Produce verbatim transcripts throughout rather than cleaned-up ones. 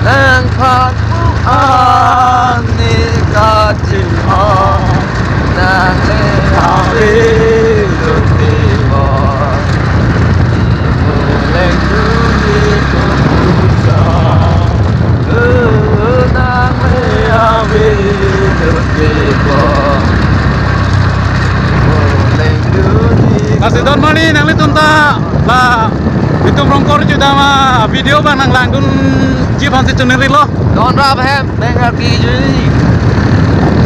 Nangphan pu ani kachingho, nang le ave lo te mo. Imu leng duni kupusa, nang le ave lo te mo. Imu leng duni. Lasi don mali nanglitum ta la itum Rongkor judama video bang nanglangdunji aphansi choningrilo. Don rap hem, Bengali jui.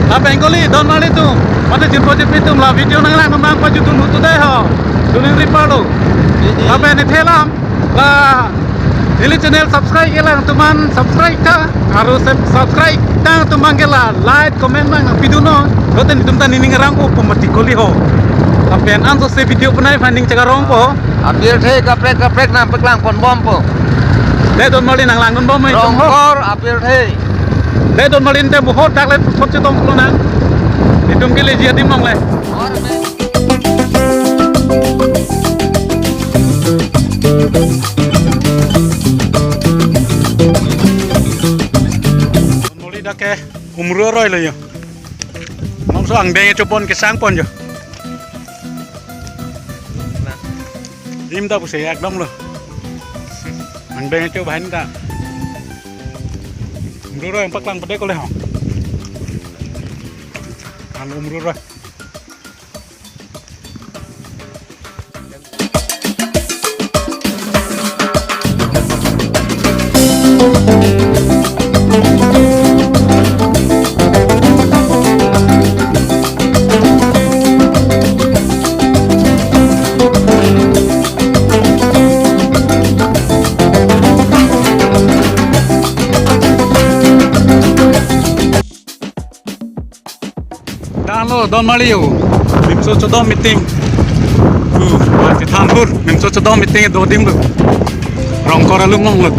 La Bengali, don mali tum. Mate jirpo jirpi tum la video nanglangdun nang pajutdun hutu dei ho. Choningri parlo. Ini. Lapen ne thelam la neli channel subscribe kelang atum an subscribe tha. Aru sub-, subscribe tang atum an ke la like, comment bang nangpidun non. Lote netum ta nening arang ko pumati koli ho. Lapen ansose video penai finding chak arong po. Apirthe kaprek kaprek nangpaklang ponbompo. Dei don mali nanglangdunbom itum ho. Rongkor apirthe. Dei don mali ante mohor dak le thot chetonglo nang. Itum ke leji adim longle. Moli dak ke umru aroi lo jo. Mongso angdeng chopon kesang pon jo. Im ta pusi ekdom lo. Angdeng cho bahan ta. Umru aroi paklang pade kole ho. Ang umru aroi. Danglo don mali yo. Nimso chodom meeting. Uh, Bati Thanpur. Nimso chodom meeting do adim lo. Rongkor along longlo.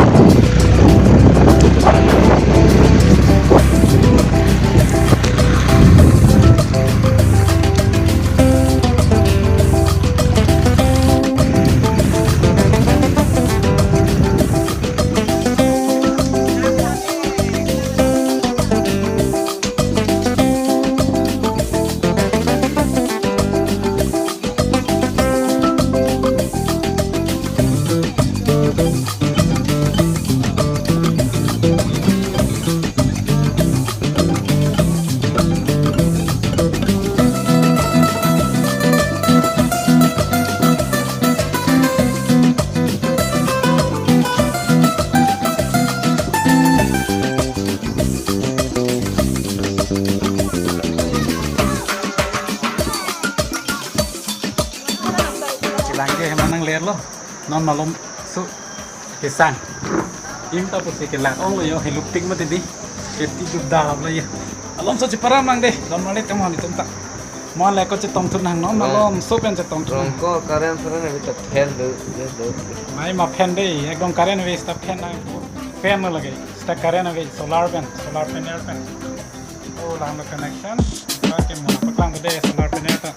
Chelang ke hem nanglerlo. Non malomso kesang. Im ta pusi kelang onglo jo, heluptik mati di. Keti dup dap lo jo. Malomso cheparam nang dei. Don mali tum hon itum ta. Mo le ko chetongthun nang non malomso pen chetongthun nang. Rongkor current current ave ta fan do, do, do. Mai ma fan dei, ekdom current ave ta fan nang. Fan lo lage. Ta current ave, solar fan, solar panel fan. Oh, lang connection. Oke, mo paklang dei solar panel ta.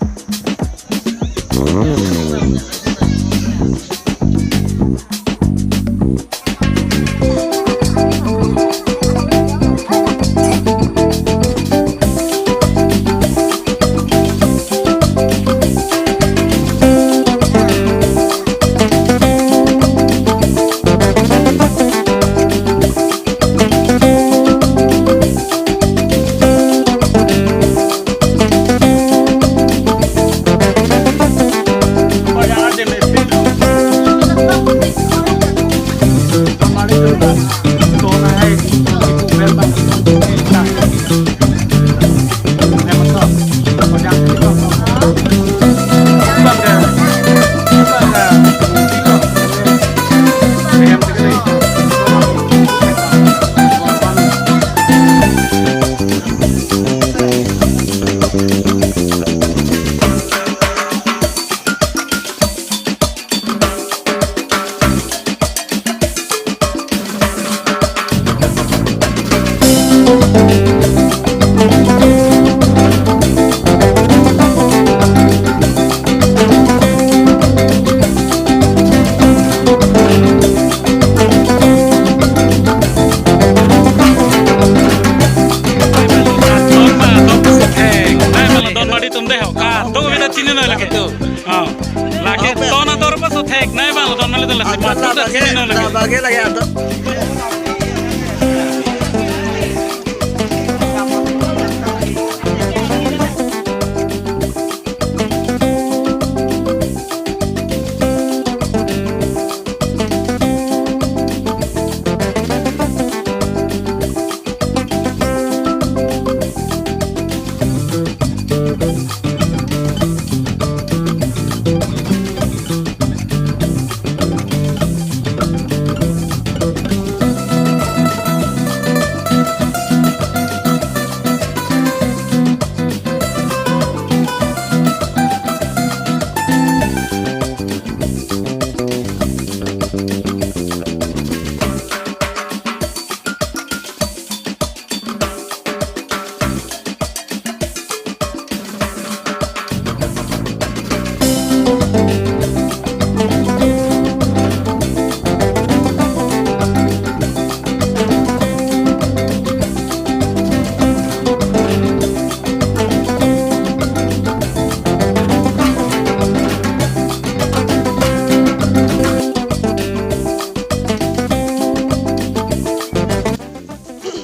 Ke, na bage lagi ato.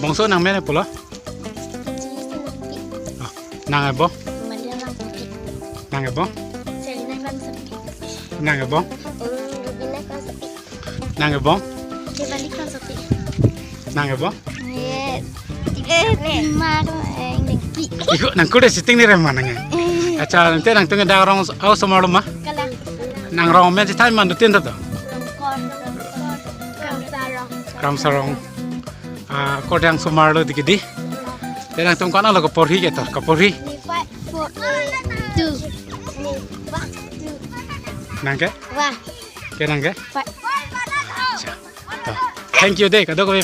Bangso nang mene pulo? Ji Sinapi. Ah, nang ebo? Malia Rangsapi. Nang ebo? Selina Rangsapi. Nang ebo? Hmm, Rubina Rangsapi. Nang ebo? Devali Rangsapi. Nang ebo? Eh, eh, ma, eh, Ingdengpi. Iko nang kuda sitting ni rema nang. Eh. Acha, nangte nangtum dak rong, oh, osomar lo ma? Kalang. Nang rong men si thai mandutin to. Rongkor, Rongkor. Kramsarong. Kramsarong. Ah, ko dak osomar lo dikidi. Te nangtum ko-an lo kaporhi ke to, kaporhi. Ni five, four, eh, two. Ni five, two. Nang ke? Wah. Ke nang ke? Five. Acha. To. Thank you de, kadokave.